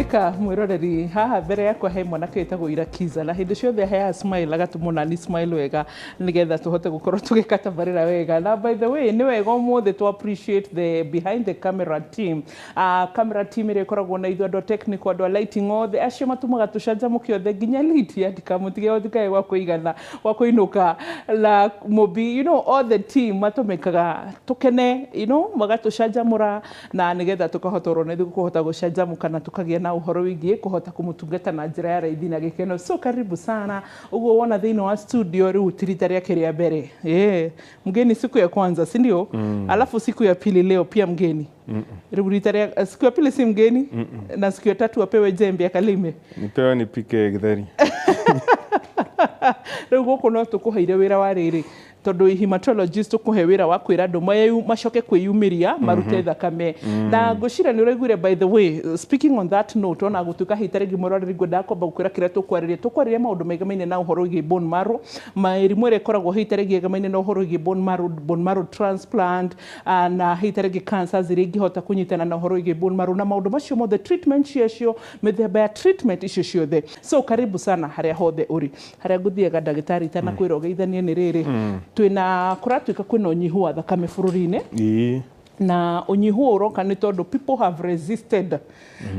Ndagĩka mwĩroreri, haha mbere yakwa he mwanake wĩtagwo Irakiza, na hĩndĩ ciothe aheaga smile, agatũmwo nani smile wega nĩgetha tũhote gũkorwo tũgĩka tabarĩra wega. Na by the way, nĩ wega ũmũthĩ tũ appreciate the behind the camera team, camera team ĩrĩa ĩkoragwo na ithuĩ, andũ a technical, andũ a lighting, othe acio matũmaga tũcanjamũke othe, nginya Lydia ndikamũtige thikae gwa kũigana gwa kũinũka na Mũmbi, all the team matũmĩkaga tũkene, magatũcanjamũra na nĩgetha tũkahota oro na ithuĩ kũhota gũcanjamũka na tũkagĩa na ũhoro wĩgiĩ kũhota kũmũtungata na njĩra ya raithi na gĩkeno. So karibu sana. Ũguo wona thĩinĩ wa studio rĩu ti rita rĩake rĩa mbere. Mgeni siku ya kwanza, si ndio? Alafu siku ya pili leo pia mgeni. Rĩu rita rĩa siku ya pili si mgeni, na siku ya tatu apewe jembe akalime. Nipewe nipike githeri. Rĩu gũkũ no tũkũheire wĩra wa rĩrĩ, tondũ hematologist, tũkũhe wĩra wa kwĩra andũ macoke kwĩyumĩria marute thakame, na ngwĩciria nĩ ũraiguire. By the way, speaking on that note, ona gũtuĩka hihi ta rĩngĩ mwĩroreri ngwendaga kwamba gũkwĩra kĩrĩa tũkwarĩria, tũkwarĩria maũndũ megamaine na ũhoro wĩgiĩ bone marrow, mĩrimũ ĩrĩa ĩkoragwo hihi ta rĩngĩ ĩgamaine na ũhoro wĩgiĩ bone marrow, bone marrow transplant, na hihi ta rĩngĩ cancers iria ingĩhota kũnyitana na ũhoro wĩgiĩ bone marrow na maũndũ macio mothe, treatment ciacio, mĩthemba ya treatment icio ciothe. So karibu sana harĩa hothe ũrĩ. Harĩa ngũthiaga, ndagĩtarĩ, itanakwĩra ũgeithanie, nĩ rĩrĩ, twĩna kũratuĩka kwĩna ũnyihu wa thakame bũrũri-inĩ, na ũnyihu ũroka nĩ tondũ people have resisted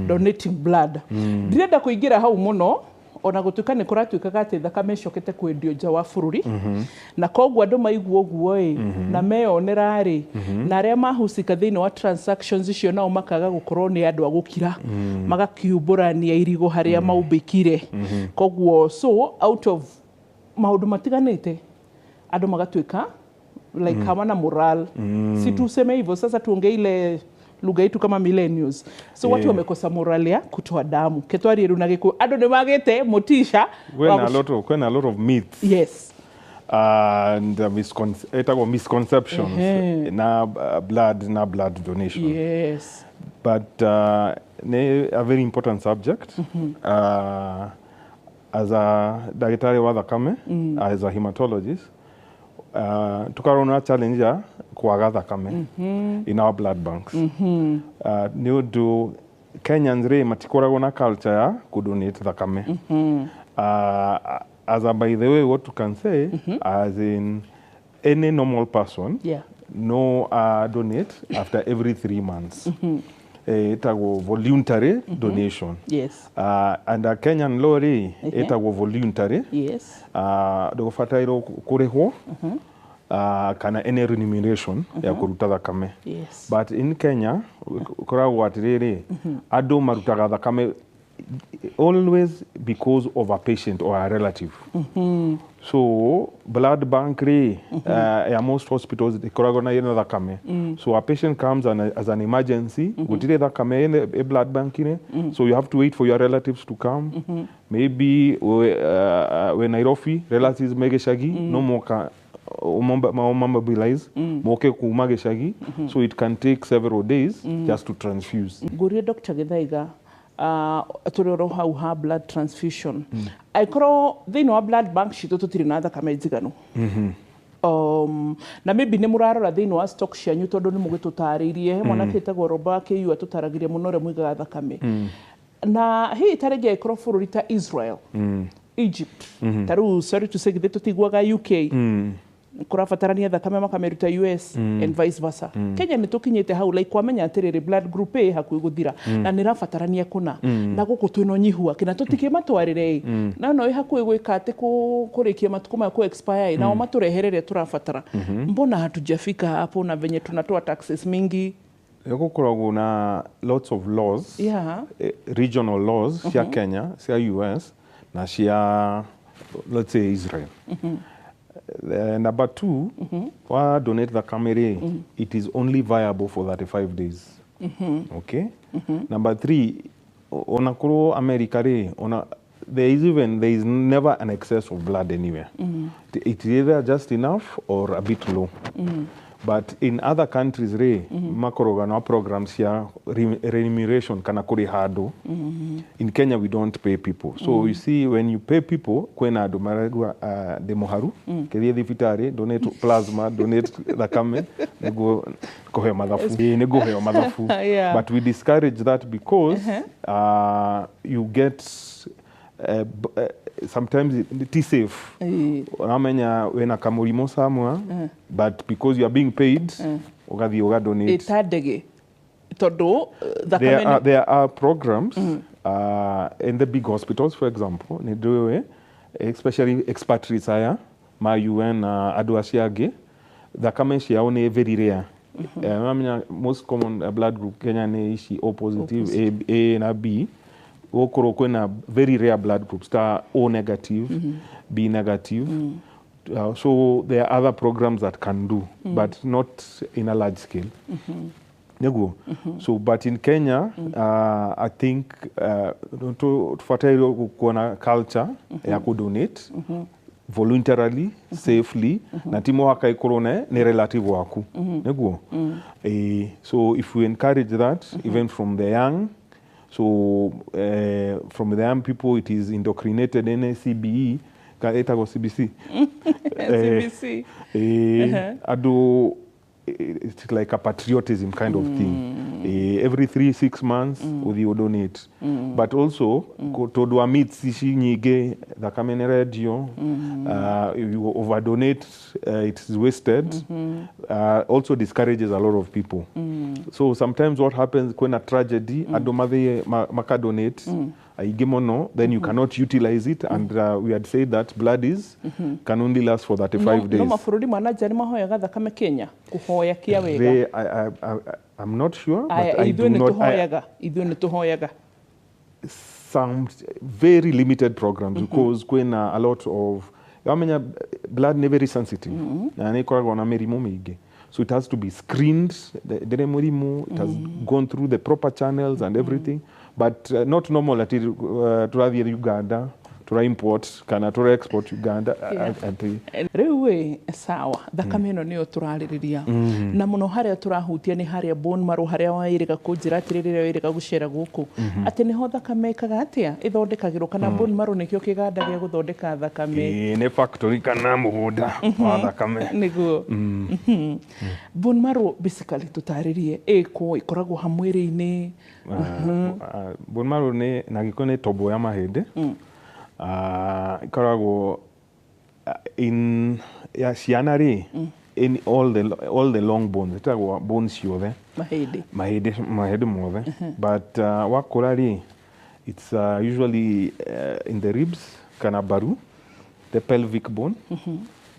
donating blood. Ndirenda kũingĩra hau mũno, ona gũtuĩka nĩ kũratuĩkaga atĩ thakame ĩcokete kwendio nja wa bũrũri, na koguo andũ maigua ũguo ĩ na meyonera rĩ, na arĩa mahusika thĩinĩ wa transactions icio nao makaga gũkorwo nĩ andũ a gũkira, magakiumbũrania irigũ harĩa maumbĩkire. Koguo so out of maũndũ matiganĩte, andũ magatuĩka like hawana moral, si tuseme hivyo? Sasa tuongee ile lugha yetu kama millennials. So watu wamekosa moral ya kutoa damu. Ketwarie rĩu na Gĩkũyũ, andũ nĩ magĩte motisha wa Kwĩna a lot of myths and etagwo misconceptions na blood na blood donation, but nĩ a very important subject. As a ndagĩtarĩ wa thakame, as a hematologist, tukarwo na challenge ya kwaga thakame in our blood banks, nĩ ũndũ Kenyans rĩ matikoragwo na culture ya kudonate thakame. As a by the way, what you can say, as in any normal person no donate after every 3 months. Ĩtagwo voluntary donation. And a Kenyan law rĩ, ĩtagwo voluntary. Ndũbatairwo kũrĩhwo kana any remuneration ya kũruta thakame. But in Kenya koragwo atĩrĩrĩ, andũ marutaga thakame always because of a patient or a relative. So blood bank rĩ, ya most hospitals ĩkoragwo na ĩna thakame. So a patient comes as an emergency, gũtirĩ thakame ĩ blood bank-inĩ, so you have to wait for your relatives to come. Maybe we Nairobi, relatives me gĩcagi, no moka mobilize moke kuma gĩcagi, so it can take several days just to transfuse. Ngũrie Dr. Githaiga, tũrĩ oro hau ha blood transfusion, angĩkorwo thĩinĩ wa blood bank citũ tũtirĩ na thakame njiganu, na maybe nĩ mũrarora thĩinĩ wa stock cianyu, tondũ nĩ mũgĩtũtarĩirie he mwanake wĩtagwo Roba wa KU atũtaragĩria mũno ũrĩa mũigaga thakame, na hihi ta rĩngĩ angĩkorwo bũrũri ta Israel, Egypt, ta rĩu, sorry to say, githĩ tũtiguaga UK kũrabatarania thakame makamĩruta US and vice versa? Kenya nĩ tũkinyĩte hau like kwamenya atĩrĩrĩ, blood group A hakuhĩ gũthira na nĩ ĩrabatarania kũna, na gũkũ twĩna ũnyihu wake na tũtikĩmatwarĩre ĩ, na no ĩ hakuhĩ gwĩka atĩ kũrĩkia matukũ maya kũ expire ĩ, nao matũrehere ĩrĩa tũrabatara. Mbona hatujafika hapo na venye tunatoa taxes mingi? Gũkoragwo na lots of laws, regional laws cia Kenya, cia US na cia, let's say, Israel. Number two, wa donate thakame rĩ, it is only viable for 35 days, okay? Number three, ona korwo America rĩ, ona there is never an excess of blood anywhere. It's either just enough or a bit low. But in other countries rĩ, makoragwo na programs cia remuneration kana kũrĩha andũ. In Kenya we don't pay people. So you see, when you pay people, kwĩna andũ maraigua, ndĩ mũharu, ngĩthiĩ thibitarĩ, donate plasma, donate thakame nĩguo kũheo mathabu. Ĩĩ, nĩngũheo mathabu. But we discourage that because you get sometimes it is safe. Ũramenya wĩna kamũrimũ somewhere, but because you are being paid, ũgathiĩ ũgadonate. Ĩta ndege tondũ thakame There are programs in the big hospitals, for example, nĩ ndũĩ, especially expatriates aya ma UN na andũ acio angĩ, thakame ciao nĩ very rare. Ũramenya most common blood group Kenya nĩ ici O positive, A na B. Gũkorwo kwĩna very rare blood groups ta O negative, B negative. So there are other programs that can do, but not in a large scale. Nĩguo. So but in Kenya, I think tũbatairwo kuona culture ya kudonate voluntarily, safely, na ti mũhaka ĩkorwo nĩ relative waku. Nĩguo. So if we encourage that even from the young, so from the young people it is indoctrinated in CBE, ĩtagwo CBC. CBC. Andũ, it's like a patriotism kind of thing. Every 3-6 months ũthiĩ ũdonate. But also tondũ wa myths ici nyingĩ, thakame nĩ rendio, if you overdonate, it is wasted, also discourages a lot of people. So sometimes what happens, kwĩna tragedy, andũ mathiĩ makadonate aingĩ mũno, then you cannot utilize it, and we had said that blood is can only last for 35 No, days. no mabũrũri ma nanja nĩ mahoyaga thakame Kenya kũhoya kĩa wega? I'm not sure, but Aya, I ithuĩ do nĩ not. Tũhoyaga, ithuĩ nĩ tũhoyaga? Some very limited programs, because kwĩna a lot of, wamenya blood nĩ very sensitive na nĩ ĩkoragwo na mĩrimũ mĩingĩ, so it has to be screened. Ndĩrĩ mũrimũ, it has gone through the proper channels and everything, but not normal ati tũrathiĩ Uganda tura import kana tura export Uganda ati. Rĩu ĩ sawa, thakame ĩno nĩyo tũrarĩrĩria na mũno harĩa tũrahutia nĩ harĩa bone marrow, harĩa waĩrĩga kũnjĩra atĩrĩ rĩrĩa wĩrĩga gũcera gũkũ atĩ nĩho thakame ĩkaga atĩa, ĩthondekagĩrwo, kana bone marrow nĩkĩo kĩganda gĩa gũthondeka thakame? Ĩĩ, nĩ factory kana mũgũnda wa thakame. Nĩguo. Bone marrow basically tũtarĩrie ĩkũ, ĩkoragwo ha mwĩrĩ-inĩ? Bone marrow nĩ na gĩkũyũ nĩ tombo ya mahĩndĩ. Ĩkoragwo in ya ciana rĩ, in all the long bones, ĩtagwo bones ciothe. Mahĩndĩ. Mahĩndĩ, mahĩndĩ mothe. But wakũra rĩ, it's usually in the ribs kana mbaru, the pelvic bone,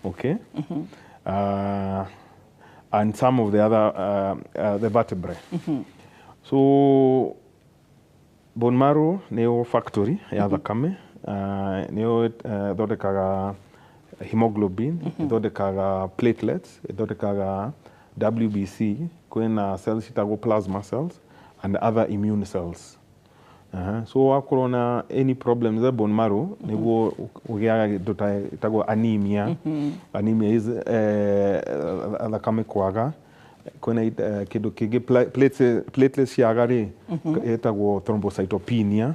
okay, and some of the other the vertebrae. So bone marrow nĩyo factory ya thakame, nĩyo ĩthondekaga hemoglobin, ĩthondekaga platelets, ĩthondekaga WBC, kwĩna cells citagwo plasma cells and other immune cells. So wakorwo na any problems the bone marrow, nĩguo ũgĩaga kĩndũ ta ĩtagwo anemia. Anemia is thakame kwaga. Kwĩna kĩndũ kĩngĩ, platelets ciaga rĩ, ĩtagwo thrombocytopenia.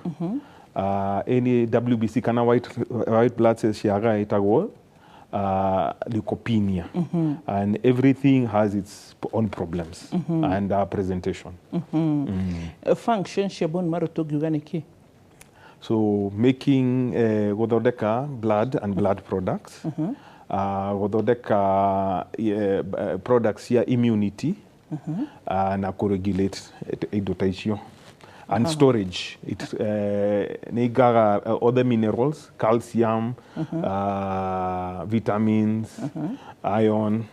Any WBC kana white blood cells ciaga, ĩtagwo leukopenia. And everything has its own problems and presentation. Function cia bone marrow tũngiuga nĩ kĩ? So making, gũthondeka blood and blood products, gũthondeka products cia immunity, na kũregulate indo ta icio, and storage. It nĩ igaga all the minerals, calcium, vitamins, iron,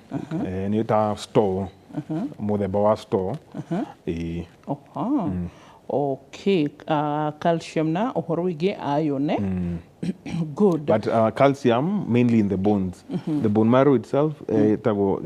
nĩ ta store, mũthemba wa store. Ĩĩ. Oha. Okay, calcium na ũhoro wĩgiĩ iron, eh? Good. But calcium mainly in the bones. The bone marrow itself ĩtagwo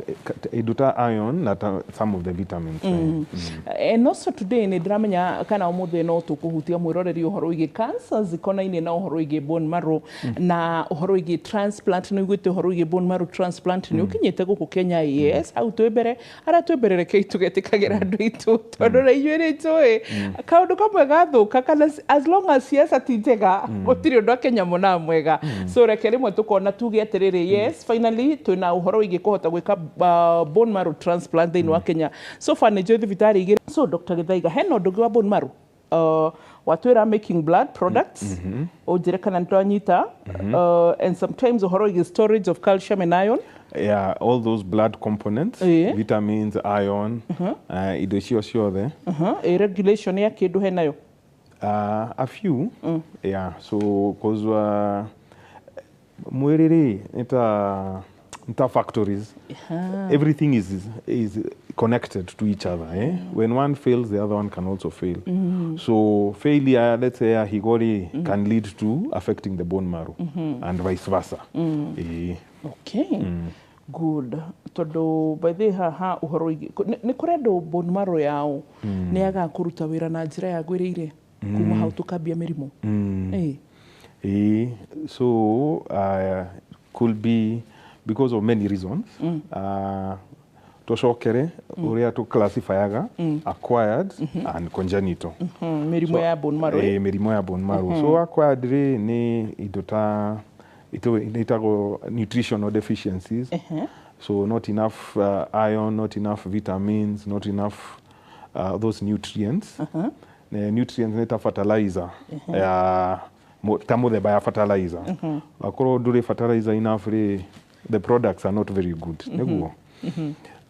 indo ta iron na ta some of the vitamins. And also today nĩ ndĩramenya kana ũmũthĩ no tũkũhutia mwĩroreri ũhoro wĩgiĩ cancers ikonainie na ũhoro wĩgiĩ bone marrow na ũhoro wĩgiĩ transplant. Nĩ ũiguĩte ũhoro wĩgiĩ bone marrow transplant nĩ ũkinyĩte gũkũ Kenya? Yes, hau twĩ mbere, harĩa twĩ mbere, rekei tũgetĩkagĩra andũ aitũ, tondũ na inyuĩ nĩ njũĩ kaũndũ kamwe gathũka kana as long as siasa ti njega, gũtirĩ ũndũ akenya monaga mwega. So reke rĩmwe tũkona tuge atĩrĩrĩ, yes, finally twĩna ũhoro wĩgiĩ kũhota gwĩka bone marrow transplant thĩinĩ wa Kenya. So far nĩ njũĩ thibitarĩ igĩrĩ. So Dr. Githaiga, hena ũndũ ũngĩ wa bone marrow watwĩra making blood products, ũnjĩre kana nĩtwanyita, and sometimes ũhoro wĩgiĩ storage of calcium and iron. Yeah, all those blood components, vitamins, iron, indo icio ciothe. Regulation ya kĩndũ henayo? A few, yeah. So, cause mwĩrĩ rĩ nĩ ta factories. Everything is connected to each other. Eh? When one fails, the other one can also fail. So failure, let's say ya higo rĩ, can lead to affecting the bone marrow and vice versa. Eh. Okay, good. Tondũ by the way haha ũhoro wĩgiĩ nĩ kũrĩ andũ bone marrow yao nĩ yagaga kũruta wĩra na njĩra yagwĩrĩire, kuma hau tũkambia mĩrimũ. Eh, so could be because of many reasons. Tucokere uria tu classifyaga acquired and congenital. Mĩrimũ ya bone marrow, eh? Eh, mĩrimũ ya bone marrow. So acquired rĩ nĩ indo ta ĩtagwo nutritional deficiencies. So not enough iron, not enough vitamins, not enough those nutrients. Nutrients nĩ ta fertilizer ya ta mũthemba ya fertilizer. Akorwo ndũrĩ fertilizer enough rĩ, the products are not very good, nĩguo.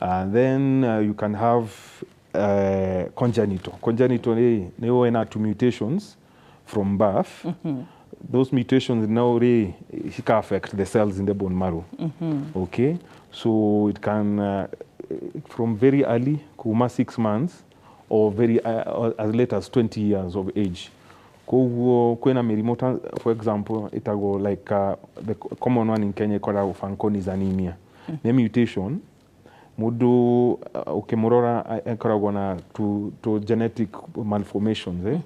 And then you can have congenital. Congenital rĩ nĩ wena two mutations from birth. Those mutations now rĩ cika affect the cells in the bone marrow. Okay, so it can from very early, kuma 6 months or very or as late as 20 years of age. Koguo kwĩna mĩrimũ ta, for example, ĩtagwo like the common one in Kenya ĩkoragwo Fanconi's anemia. Nĩ mutation mũndũ ũkĩmũrora akoragwo na tu genetic malformations, eh?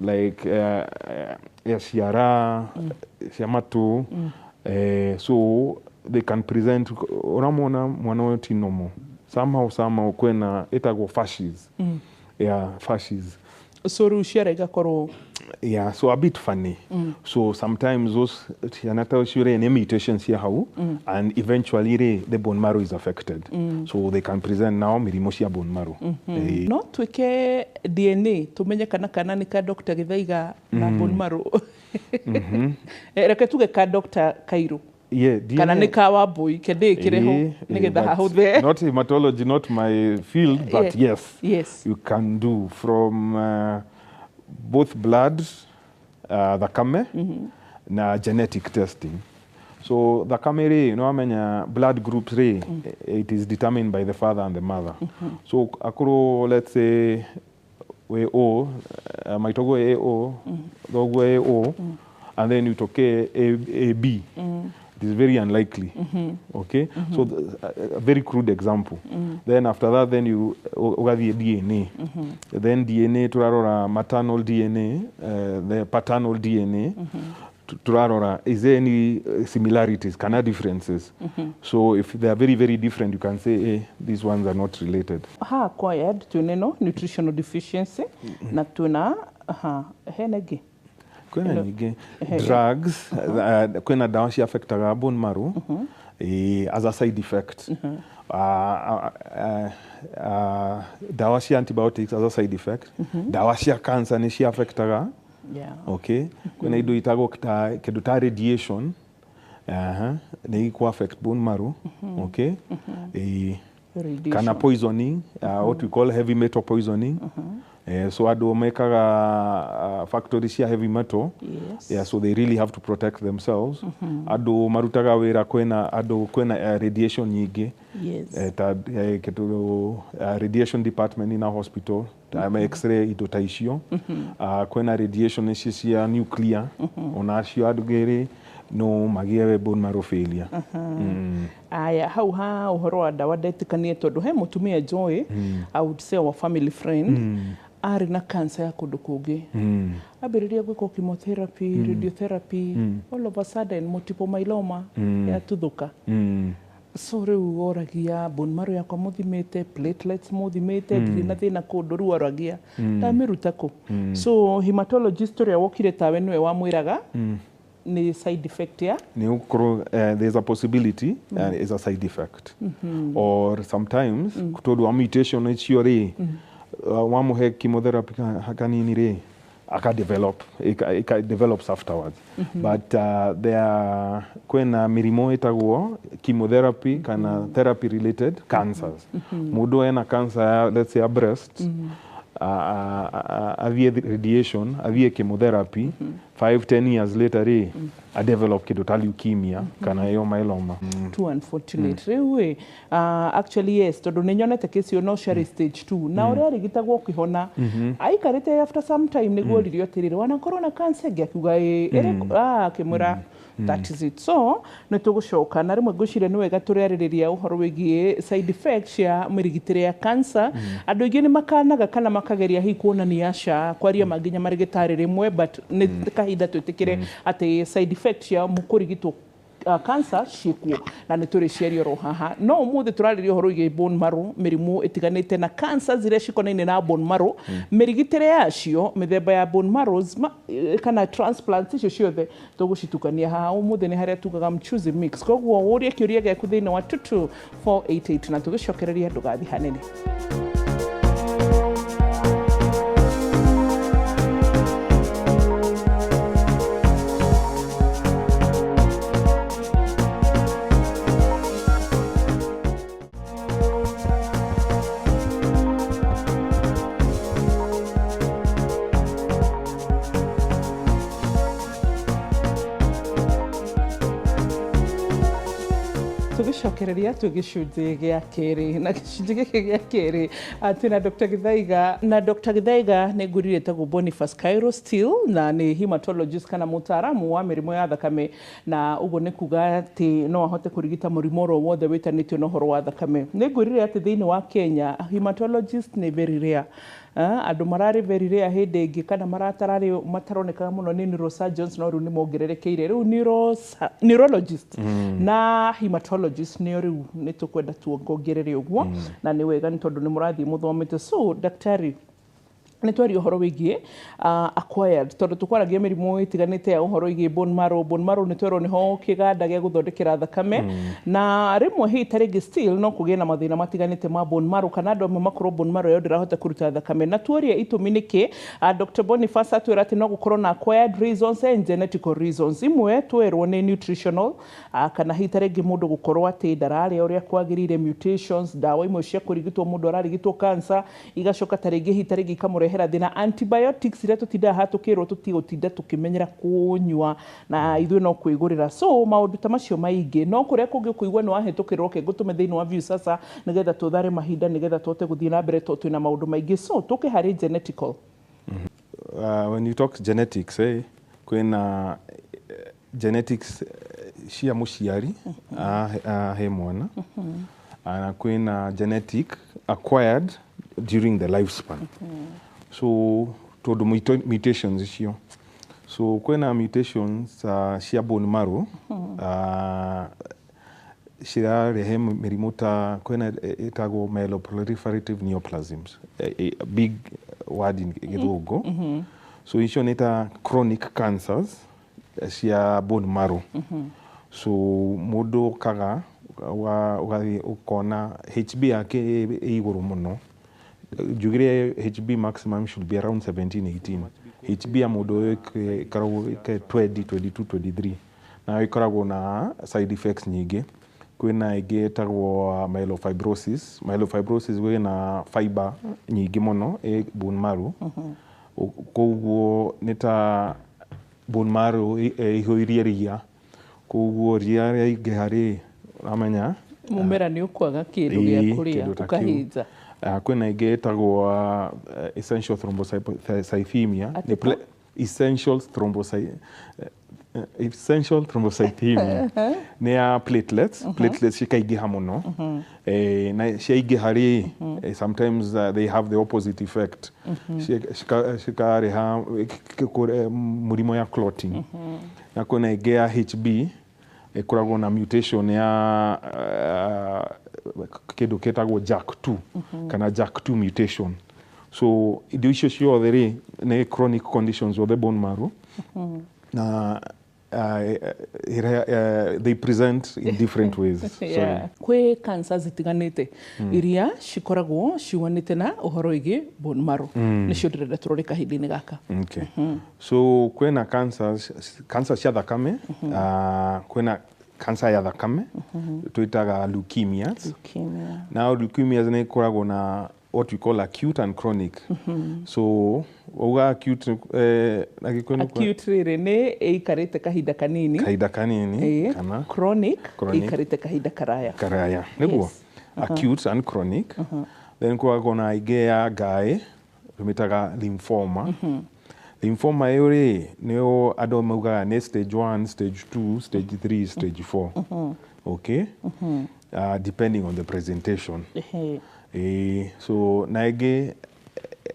Like ya ciara cia matũ, so they can present, ũramwona mwana ũyũ ti normal somehow, somehow kwĩna ĩtagwo facies, yeah, facies. So rĩu ciara igakorwo Yeah, so a bit funny. So sometimes those ciana ta icio rĩ nĩ mutations cia hau, and eventually rĩ the bone marrow is affected, so they can present now mĩrimũ cia bone marrow. Eh, No twĩke DNA tũmenye kana nĩ ka Dr. Githaiga na bone marrow? Reke tuge ka Dr. Kairu yeah, kana DNA nĩ ka Wambui kendĩkĩre ho nĩgetha but hahũthe. Not hematology, not my field, but yes, you can do from both blood, thakame na genetic testing. So thakame rĩ, nĩwamenya blood groups rĩ, it is determined by the father and the mother. So akorwo, let's say, wĩ O, maitoguo ĩ O, thoguo ĩ O, and then utokee A, AB, it is very unlikely. Okay, so a very crude example. Then after that, then you ugathiĩ DNA. Then DNA turarora maternal DNA, the paternal DNA, turarora is there any similarities kana differences. So if they are very, very different, you can say, "Hey, these ones are not related." Ha acquired twĩna ĩno nutritional deficiency na twĩna ha hena ĩngĩ. Kwĩna nyingĩ, drugs, kwĩna ndawa cia affectaga bone marrow as a side effect. Ndawa cia antibiotics as a side effect, ndawa cia cancer nĩ cia affectaga. Okay, kwĩna indo itagwo ta kĩndũ ta radiation, nĩ ikũ affect bone marrow. Okay. Radiation. Kana poisoning, what we call heavy metal poisoning. So andũ mekaga factory cia heavy metal. Yeah, so they really have to protect themselves. Andũ marutaga wĩra kwĩna andũ kwĩna radiation nyingĩ. Ta kĩndũ radiation department in a hospital, ta x-ray, indo ta icio. Kwĩna radiation ici cia nuclear, onacio andũ ngĩrĩ no magĩe bone marrow failure. Aya, hau ha ũhoro wa ndawa ndetĩkanie, tondũ he mũtumia njũĩ, I would say our family friend, arĩ na cancer ya kũndũ kũngĩ, ambĩrĩria gwĩkwo chemotherapy, radiotherapy, all of a sudden multiple myeloma yatuthũka. So rĩu oragia, bone marrow yakwa mũthimĩte, platelets mũthimĩte, ndirĩ na thĩna kũndũ, rĩu oragia ndamĩruta kũ? So hematologist ũrĩa wokire tawe nĩwe wamwĩraga nĩ side effect ya Nĩ gũkorwo there's a possibility is a side effect, or sometimes tondũ wa mutation icio rĩ, wamũhe chemotherapy kanini rĩ, aka develop ika develops afterwards. But there are, kwĩna mĩrimũ ĩtagwo chemotherapy kana therapy related cancers. Mũndũ ena cancer ya, let's say, ya breast, athiĩ radiation, athiĩ chemotherapy, 5 10 years later rĩ, a develop kĩndũ ta leukemia kana ĩyo myeloma. Too unfortunate. Rĩu ĩ, actually yes, tondũ nĩ nyonete kesi ĩyo, no ciarĩ stage 2 na ũrĩa arigitagwo ũkĩhona aikarĩte, after some time nĩguo oririo atĩrĩrĩ, wanakorwo na cancer ĩngĩ? Akiuga ĩ, ĩrĩkũ? Ah, akĩmwĩra that is it. So nĩ tũgũcoka na rĩmwe ngwĩciria nĩ wega tũrĩarĩrĩria ũhoro wĩgiĩ side effects cia mĩrigitĩre ya cancer. Andũ aingĩ nĩ makanaga kana makageria hihi kuonania aca kwaria manginya marĩgĩtarĩ rĩmwe, but nĩ kahinda twĩtĩkĩre atĩ side effect cia kũrigitwo cancer ciĩkuo na nĩ tũrĩciaria oro haha. No ũmũthĩ tũrarĩria ũhoro wĩgiĩ bone marrow, mĩrimũ ĩtiganĩte na cancers iria cikonainie na bone marrow, mĩrigitĩre yacio, mĩthemba ya bone marrows kana transplants, icio ciothe tũgũcitukania haha ũmũthĩ. Nĩ harĩa tugaga mchuzi mix, koguo ũrie kĩũria gĩaku thĩinĩ wa 22488 na tũgĩcokereria ndũgathi hanene. Tũgĩcokereria twĩ gĩcunjĩ gĩa kerĩ, na gĩcunjĩ gĩkĩ gĩa kerĩ twĩna Dr. Githaiga, na Dr. Githaiga nĩ ngũrire ĩtagwo Boniface Cairo still, na nĩ hematologist kana mũtaaramu wa mĩrimũ ya thakame, na ũguo nĩ kuga atĩ no ahote kũrigita mũrimũ oro wothe wĩtanĩtio na ũhoro wa thakame. Nĩ ngwĩrire atĩ thĩinĩ wa Kenya hematologist nĩ very rare. Andũ mararĩ very rare hĩndĩ ĩngĩ kana maratararĩ mataronekaga mũno nĩ neurosurgeons, no rĩu nĩ mongererekeire. Rĩu neurologist na hematologist nĩo rĩu nĩ tũkwenda tuongerere ũguo, na nĩ wega nĩ tondũ nĩ mũrathiĩ mũthomete. So daktari, nĩ twaria ũhoro wĩgiĩ acquired, tondũ tũkwaragia mĩrimũ ĩtiganĩte ya ũhoro wĩgiĩ bone marrow. Bone marrow nĩ twerwo nĩho kĩganda gĩa gũthondekera thakame, na rĩmwe hihi ta rĩngĩ still no kũgĩe na mathĩna matiganĩte ma bone marrow, kana andũ amwe makorwo bone marrow yao ndĩrahota kũruta thakame, na tuorie itũmi nĩkĩ. Dr. Boniface atwĩra atĩ no gũkorwo na acquired reasons and genetical reasons. Imwe twerwo nĩ nutritional, kana hihi ta rĩngĩ mũndũ gũkorwo atĩ ndararĩa ũrĩa kwagĩrĩire, mutations, ndawa imwe cia kũrigitwo, mũndũ ararigitwo cancer igacoka ta rĩngĩ hihi ta rĩngĩ ikamũrehera thĩna, antibiotics iria tũtindaga haha tũkĩrwo tũtigũtinda tũkĩmenyera kũnyua na ithuĩ no kwĩgũrĩra. So maũndũ ta macio maingĩ, no kũrĩa kũngĩ ũkũigua nĩ wahĩtũkĩrwo ke ngũtũme thĩinĩ wa Viusasa nĩgetha tũthare mahinda, nĩgetha tũhote gũthiĩ na mbere tondũ twĩna maũndũ maingĩ. So tũke harĩ genetical. When you talk genetics, kwĩna genetics cia mũciari ahe mwana, na kwĩna genetic acquired during the lifespan. So tondũ mutations icio, so kwĩna mutations cia bone marrow cirarehe mĩrimũ ta kwĩna ĩtagwo myeloproliferative neoplasms, a big word in Gĩthũngũ. So icio nĩ ta chronic cancers cia bone marrow. So mũndũ okaga ũgathiĩ ũkona HB yake ĩ igũrũ mũno. Njugire HB maximum should be around 17 18. HB ya mũndũ ũyũ ĩkoragwo 20 22 23, na ĩkoragwo na side effects nyingĩ. Kwĩna ĩngĩ ĩtagwo myelofibrosis. Myelofibrosis kwĩna fiber nyingĩ mũno ĩ bone marrow. Koguo nĩ ta bone marrow ĩihũirie ria, koguo ria rĩaingĩha rĩ, ũramenya mũmera nĩ ũkwaga kĩndũ gĩa kũrĩa. Kĩndũ ta kĩu. Ũkahĩnja. Kwĩna ĩngĩ ĩtagwo essential thrombocythemia. Atĩ Nĩ essential thrombocythemia nĩ ya platelets. Platelets cikaingĩha mũno. Na ciaingĩha rĩ, sometimes they have the opposite effect. Cikareha mũrimũ ya clotting. Na kwĩna ĩngĩ ya HB, ĩkoragwo na mutation ya kĩndũ kĩtagwo JAK2 kana JAK2 mutation. So indo icio ciothe rĩ, nĩ chronic conditions of the bone marrow, na they present in different ways. Sorry. Yeah. Kwĩ cancer zitiganĩte iria cikoragwo ciumanĩte na ũhoro wĩgiĩ bone marrow, nĩcio ndĩrenda tũrore kahinda-inĩ gaka. Okay. So kwĩna cancers, cancer cia thakame, kwĩna cancer ya thakame twĩtaga leukemias. Leukemia. Now leukemias nĩ ĩkoragwo na what we call acute and chronic. So wauga acute, na Gĩkũyũ nĩ Acute rĩrĩ nĩ ĩikarĩte kahinda kanini. Kahinda kanini. Kana chronic, chronic. Ĩikarĩte kahinda karaya. Karaya nĩguo. Acute and chronic. Then kwagwo na ingĩ ya ngaĩ tũmĩtaga lymphoma. Lymphoma ĩyo rĩ, nĩyo andũ maugaga nĩ stage 1, stage 2, stage 3, stage 4, okay, depending on the presentation. So na ĩngĩ,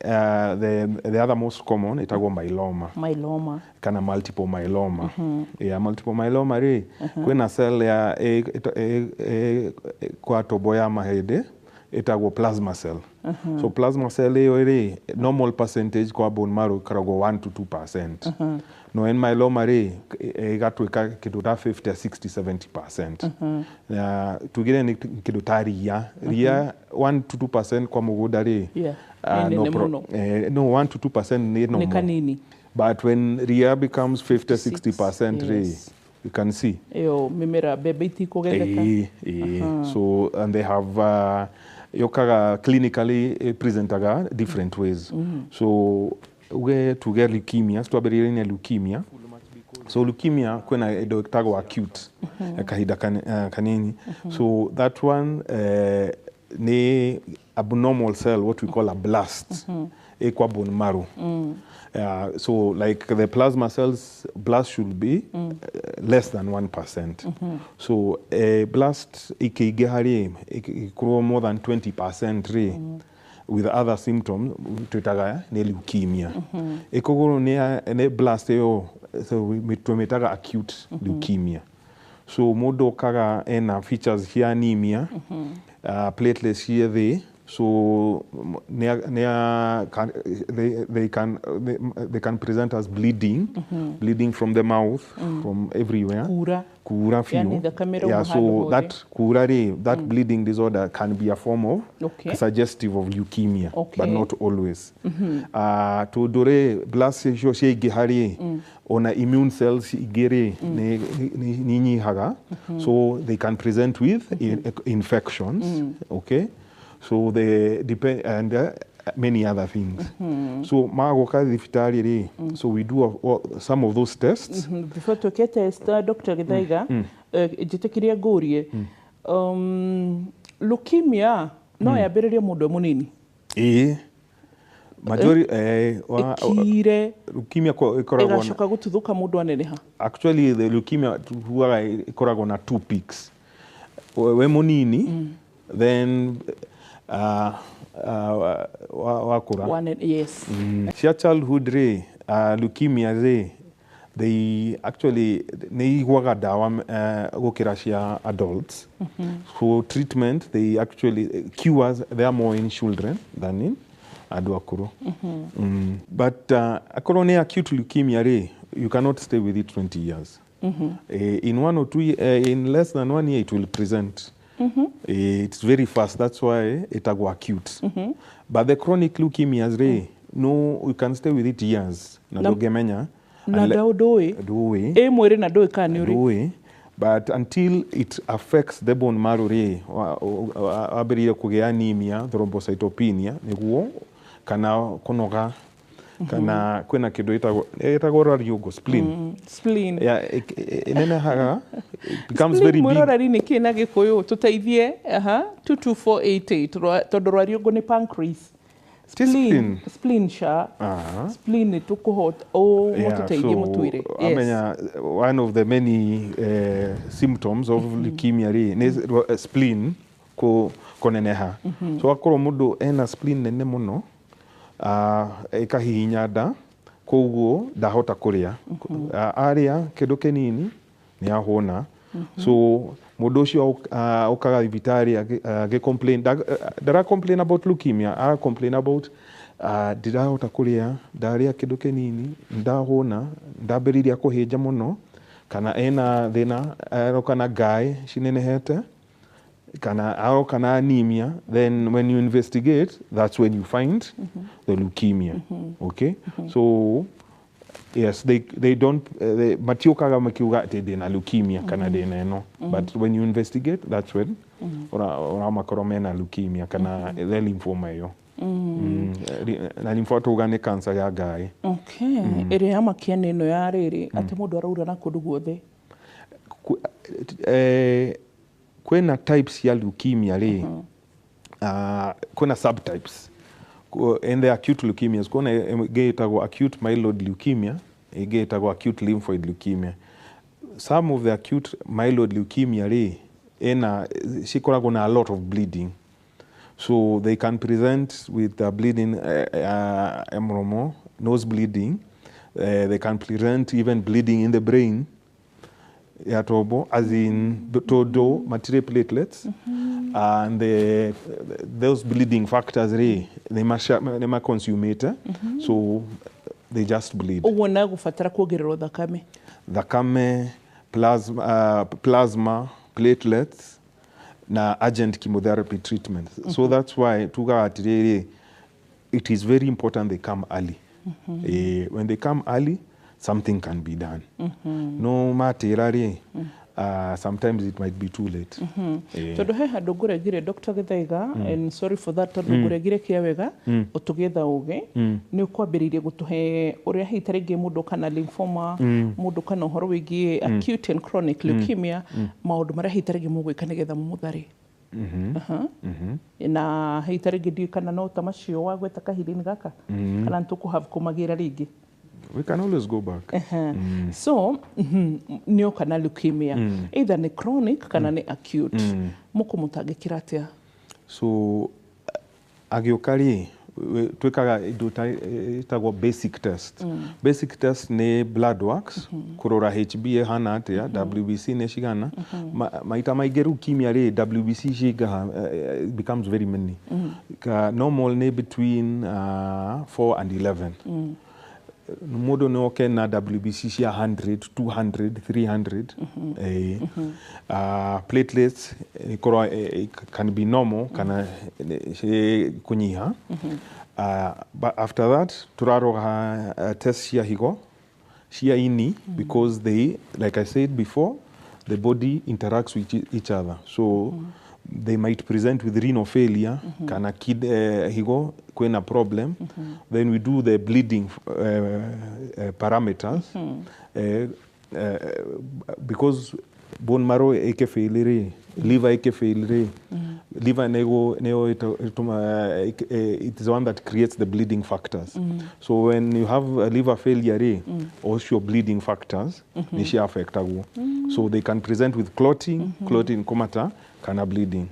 the other most common ĩtagwo myeloma. Myeloma. Kana multiple myeloma. Ya multiple myeloma rĩ, kwĩna cell ya kwa tombo ya mahĩndĩ ĩtagwo plasma cell. So plasma cell ĩyo rĩ, normal percentage kwa bone marrow ĩkoragwo 1 to 2%, no in myeloma rĩ, ĩgatuĩka kĩndũ ta 50, 60, 70%. Na tugire nĩ kĩndũ ta ria ria, 1 to 2% kwa mũgũnda rĩ, Nĩ no nene mũno. No, 1 to 2% nĩ Nĩ normal. Kanini. But when ria becomes 50, 60% rĩ, you can see. Ĩyo mĩmera mbembe itikũgetheka. Eh. So and they have yokaga clinically presentaga different ways. So uge tuge leukemia, twambĩrĩrie na leukemia. So leukemia kwĩna indo ĩtagwo acute, ya kahinda kanini. So that one nĩ abnormal cell, what we call a blast, ĩ kwa bone marrow. So like the plasma cells, blast should be less than 1%. So blast ikĩingĩha rĩ, ĩkorwo more than 20% rĩ, with other symptoms, twĩtaga nĩ leukemia. Ĩkũgũrũ nĩ blast ĩyo, so tũmĩtaga acute leukemia. So mũndũ okaga ena features cia anemia, platelets ciĩ thĩ, so nĩ can, they can present as bleeding, bleeding from the mouth, from everywhere. Kura. Kura biũ. Yani thakame ĩrauma Yeah, handũ so hothe. That kura rĩ, that bleeding disorder can be a form of suggestive of leukemia, but not always. Tondũ rĩ, blast icio ciaingĩha rĩ, ona immune cells ingĩ rĩ, nĩ inyihaga, so they can present with infections, okay? So they depend and many other things. So magoka thibitarĩ rĩ, so we do some of those tests. Before twĩke test, Dr. Githaiga, njĩtĩkĩrie ngũrie, leukemia no yambĩrĩrie mũndũ e mũnini? Ĩĩ, majority ĩkire leukemia ĩkoragwo na ĩgacoka gũtuthũka mũndũ aneneha? Actually, the leukemia tugaga ĩkoragwo na two peaks. We mũnini, then wakũra. Yes. Cia childhood rĩ, leukemia rĩ, they actually nĩ igwaga ndawa gũkĩra cia adults. So treatment, they actually cures, they are more in children than in andũ akũrũ. But akorwo nĩ acute leukemia rĩ, you cannot stay with it 20 years. In one or two, in less than one year it will present. It's very fast, that's why ĩtagwo acute. But the chronic leukemias rĩ, no, you can stay with it years na ndũngĩmenya. Na ndũĩ. Ndũĩ. Ĩ mwĩrĩ na ndũĩ kana nĩ ũrĩ. Ndũĩ. But until it affects the bone marrow rĩ, wambĩrĩire kũgĩa anemia, thrombocytopenia, nĩguo kana kũnoga, kana kwĩna kĩndũ ĩtagwo rwariũngũ, spleen. Spleen. Yeah, ĩnenehaga, it becomes Spleen, very big. Mwĩroreri, nĩ kĩ na Gĩkũyũ? Tũteithie. Aha, 22488. Tondũ rwariũngũ nĩ pancreas. Ti spleen. Spleen sha. Ah. Spleen nĩ tũkũhota mũtũteithie, mũtwĩre. Yes. Amenya one of the many symptoms of leukemia rĩ nĩ spleen kũneneha. So akorwo mũndũ ena spleen nene mũno, ĩkahihinya nda, koguo ndahota kũrĩa. Arĩa kĩndũ kĩnini nĩ ahũna. So mũndũ ũcio ũkaga thibitarĩ agĩ complain, ndara complain about leukemia, ara complain about ndirahota kũrĩa, ndarĩa kĩndũ kĩnini ndahũna, ndambĩrĩria kũhĩnja mũno, kana ena thĩna aroka na ngaĩ cinenehete, kana aroka na anemia. Then when you investigate, that's when you find the leukemia. Okay, so yes, they don't they, matiũkaga makiuga atĩ ndĩna leukemia kana ndĩna ĩno, but when you investigate, that's when ũramakorwo mena leukemia kana the lymphoma ĩyo. Na lymphoma tuga nĩ cancer ya ngaĩ. Okay, ĩrĩa yamakia nĩ ĩno ya rĩrĩ atĩ mũndũ araura na kũndũ guothe. Kwĩna types ya leukemia rĩ, kwĩna subtypes. In the acute leukemias kwĩna ĩngĩ ĩtagwo acute myeloid leukemia, ĩngĩ ĩtagwo acute lymphoid leukemia. Some of the acute myeloid leukemia rĩ, ĩna cikoragwo na a lot of bleeding, so they can present with bleeding mũromo, nose bleeding. They can present even bleeding in the brain ya tombo, as in tondu matirĩ platelets, and those bleeding factors rĩ, nĩ maconsumĩte, so they just bleed. Ũguo na gũbatara kuongererwo thakame. Thakame, plasma, plasma, platelets na urgent chemotherapy treatment. So that's why tugaga atĩrĩrĩ, it is very important they come early. When they come early, something can be done. No matĩra rĩ, sometimes it might be too late. Tondũ he handũ ngũrengire, Dr. Githaiga, and sorry for that, tondũ ngũrengire kĩa wega ũtũgĩetha ũgĩ nĩ ũkwambĩrĩirie gũtũhe ũrĩa hihi ta rĩngĩ mũndũ kana lymphoma, mũndũ kana ũhoro wĩgiĩ acute and chronic leukemia, maũndũ marĩa hihi ta rĩngĩ mũgwĩka nĩgetha mũmũthare. Aha. Na hihi ta rĩngĩ ndiũĩ kana no ta macio wagweta kahinda-inĩ gaka, kana nĩ tũkũhave kũmagĩra rĩngĩ. We can always go back. Ehe. So nĩ oka na leukemia, either nĩ chronic kana nĩ acute, mũkũmũtangĩkĩra atĩa? So agĩũka rĩ, twĩkaga indo ta ĩtagwo basic test. Basic test nĩ blood works, kũrora HB ĩhana atĩa, WBC nĩ cigana. Maita maingĩ leukemia rĩ, WBC cingaha, it becomes very many. Normal nĩ between 4 and 11. Mũndũ nĩ oke na WBC cia 100, 200, 300. Platelets ikorwo can be normal kana ci kũnyiha. But after that tũrarora test cia higo, cia ini, because they, like I said before, the body interacts with each other, so they might present with renal failure kana higo kwĩna problem. Then we do the bleeding parameters, because bone marrow ĩkĩfail rĩ, liver ĩkĩfail rĩ, liver nĩyo it is the one that creates the bleeding factors. So when you have a liver failure rĩ, also bleeding factors nĩ cia affectagwo, so they can present with clotting, clotting kũmata kana bleeding.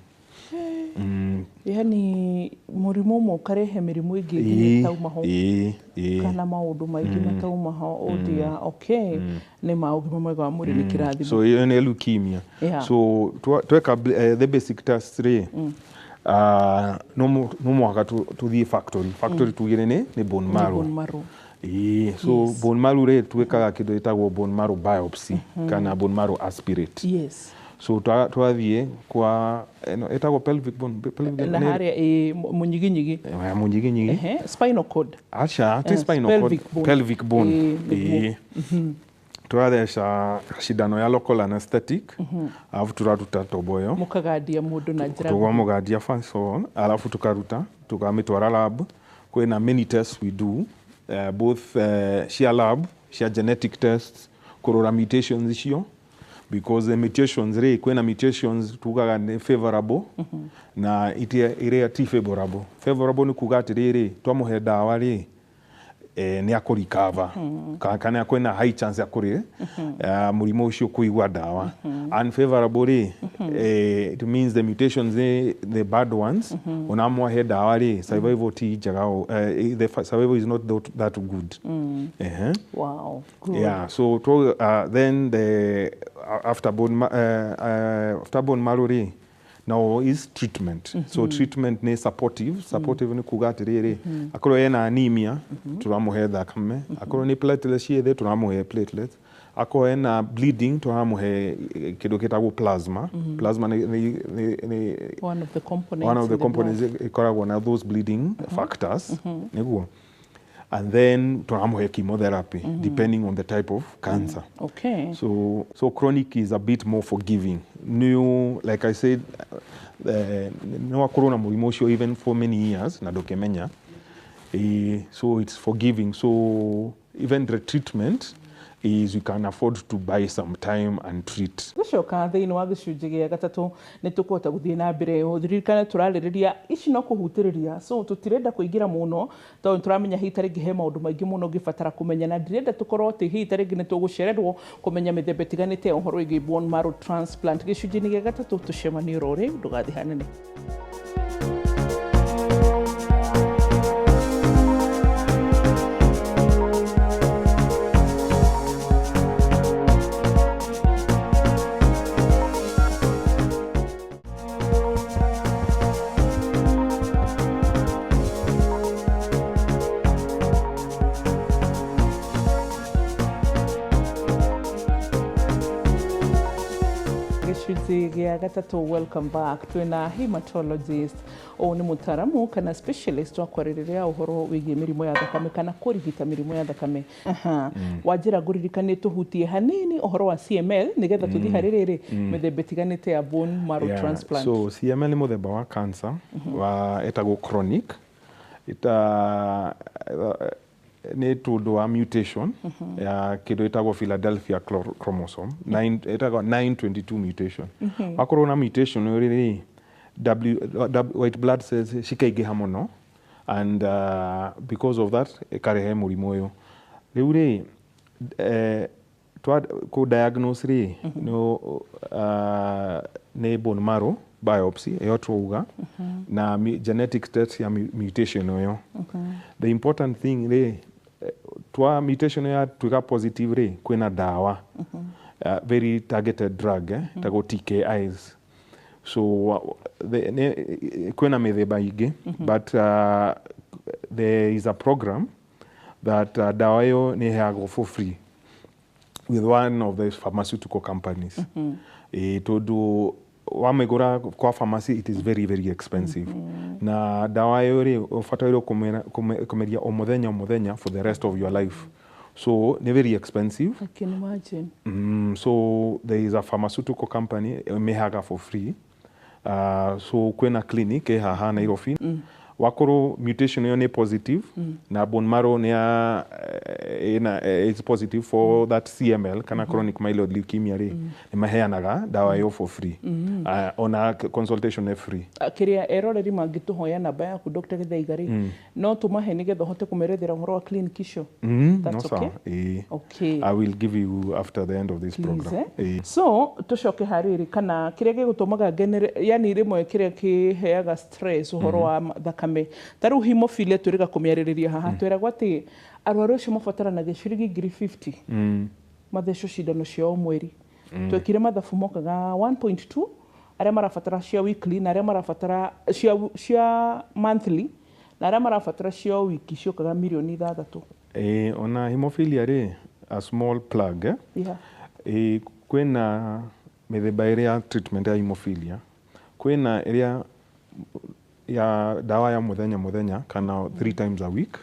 Yani mũrimũ ũmwe ũkarehe mĩrimũ ĩngĩ nginya ĩtauma ho, ĩĩ ĩĩ kana maũndũ maingĩ matauma ho. Oh dear, okay, nĩ ma ũgima mwega wa mwĩrĩ nĩ kĩrathimo. So ĩyo nĩ leukemia. So tweka the basic test rĩ, no mũhaka tũthiĩ factory tugire nĩ bone marrow. Bone marrow. Ĩĩ, so bone marrow rĩ, twĩkaga kĩndũ gĩtagwo bone marrow biopsy kana bone marrow aspirate. So twathiĩ kwa ĩno ĩtagwo pelvic bone, pelvic na harĩa ĩ mũnyiginyigi. Mũnyiginyigi. Ehe, spinal cord. Aca, ti spinal cord. Pelvic bone. Pelvic bone. Ĩĩ, nĩguo. Ĩĩ. Tũratheca cindano ya local anesthetic, alafu tũraruta tobo ĩyo. Mũkagandia mũndũ na njĩra Tũkamũgandia first of all, alafu tukaruta, tukamĩtwara lab. Kwĩna many tests we do, both cia lab, cia genetic tests, kũrora mutations icio, because the mutations rĩ, kwĩna mutations tugaga nĩ favorable na iria ti favorable. Favorable nĩ kuga atĩrĩrĩ, twamũhe ndawa rĩ, nĩ akũrecover kana kwĩna high chance ya kũrĩ mũrimũ ũcio kũigua ndawa. Unfavorable rĩ, it means the mutations nĩ the bad ones, onamwahe ndawa rĩ, survival ti njega, the survival is not that good. Ehe. Wow, good. Yeah, so then the after bone marrow rĩ, now is treatment. So treatment nĩ supportive. Supportive nĩ kuga atĩrĩrĩ, akorwo ena anemia, tũramũhe thakame. Akorwo nĩ platelets ciĩ thĩ, tũramũhe platelets. Akorwo ena bleeding, tũramũhe kĩndũ gĩtagwo plasma. Plasma nĩ One of the components one of the in components blood. Ĩkoragwo na those bleeding factors nĩguo, and then tũramũhe chemotherapy depending on the type of cancer. So chronic is a bit more forgiving. New, like I said, no akorwo na mũrimũ ũcio even for many years na ndũkĩmenya. So it's forgiving. So even the treatment is you can afford to buy some time and treat. Tũcoka thĩinĩ wa gĩcunjĩ gĩa gatatũ nĩ tũkũhota gũthiĩ na mbere. Ririkana tũrarĩrĩria ici no kũhutĩrĩria, so tũtirenda kũingĩra mũno tondũ tũramenya hihi ta rĩngĩ he maũndũ maingĩ mũno ũngĩbatara kũmenya, na ndirenda tũkorwo atĩ hihi ta rĩngĩ nĩ tũgũcererwo kũmenya mĩthemba ĩtiganĩte ya ũhoro wĩgiĩ bone marrow transplant. Gĩcunjĩ-inĩ gĩa gatatũ tũcemanie oro rĩu, ndũgathiĩ hanene. Gĩcunjĩ gĩa gatatũ, welcome back. Twĩna hematologist, ũyũ nĩ mũtaramu kana specialist wa kwarĩrĩria ũhoro wĩgiĩ mĩrimũ ya thakame kana kũrigita mĩrimũ ya thakame. Aha. Wanjĩra ngũririkanie tũhutie hanini ũhoro wa CML nĩgetha tũthiĩ harĩ rĩrĩ mĩthemba ĩtiganĩte ya bone marrow transplant. So CML nĩ mũthemba wa cancer wa ĩtagwo chronic. Ita nĩ tondũ wa mutation ya kĩndũ ĩtagwo Philadelphia chromosome ĩtagwo 922 mutation. Wakorwo na mutation ĩyo rĩ, white blood cells cikaingĩha mũno, and because of that ĩkarehe mũrimũ ũyũ. Rĩu rĩ, kũ diagnose rĩ, no nĩ bone marrow biopsy ĩyo twauga na genetic test ya mutation ĩyo. The important thing rĩ, twa mutation ĩyo yatuĩka positive rĩ, kwĩna ndawa, very targeted drug, ĩtagwo TKIs. So kwĩna mĩthemba ingĩ, but there is a program that dawa ĩyo nĩ ĩheagwo for free with one of the pharmaceutical companies, tondũ wamĩgũra kwa pharmacy it is very very expensive. Na dawa ĩyo rĩ, ũbatairwo kũmeria o mũthenya o mũthenya for the rest of your life, so nĩ very expensive. I can imagine. So there is a pharmaceutical company ĩmĩheaga for free. So kwĩna clinic ĩ haha Nairobi. Wakorwo mutation ĩyo nĩ positive na bone marrow nĩ ya ĩna is positive for that CML kana chronic myeloid leukemia rĩ, nĩ maheanaga ndawa ĩyo for free. Ona consultation nĩ free. Kĩrĩa eroreri mangĩtũhoya namba yaku, Dr. Gĩthaiga rĩ, no tũmahe nĩgetha ũhote kũmerethera ũhoro wa clinic icio? That's No, sawa. okay? Ĩĩ. Okay. I will give you after the end of this Please, program. eh? Ĩĩ. So tũcoke harĩrĩ kana kĩrĩa gĩgũtũmaga ngenere, yani rĩmwe kĩrĩa kĩheaga stress ũhoro wa thakame, ta rĩu hemophilia twĩrĩga kũmĩarĩrĩria haha, twĩragwo atĩ arwaru acio mabataranagia ciringi 50,000 mathecwo cindano cia o mweri. Twekire mathabu mokaga 1.2 arĩa marabatara cia weekly na arĩa marabatara cia monthly na arĩa marabatara cia o wiki ciokaga mirioni 6. Ona hemophilia rĩ, a small plug, eh? Yeah. Kwĩna mĩthemba ĩrĩ ya treatment ya hemophilia. Kwĩna ĩrĩa ya dawa ya mũthenya mũthenya kana three times a week.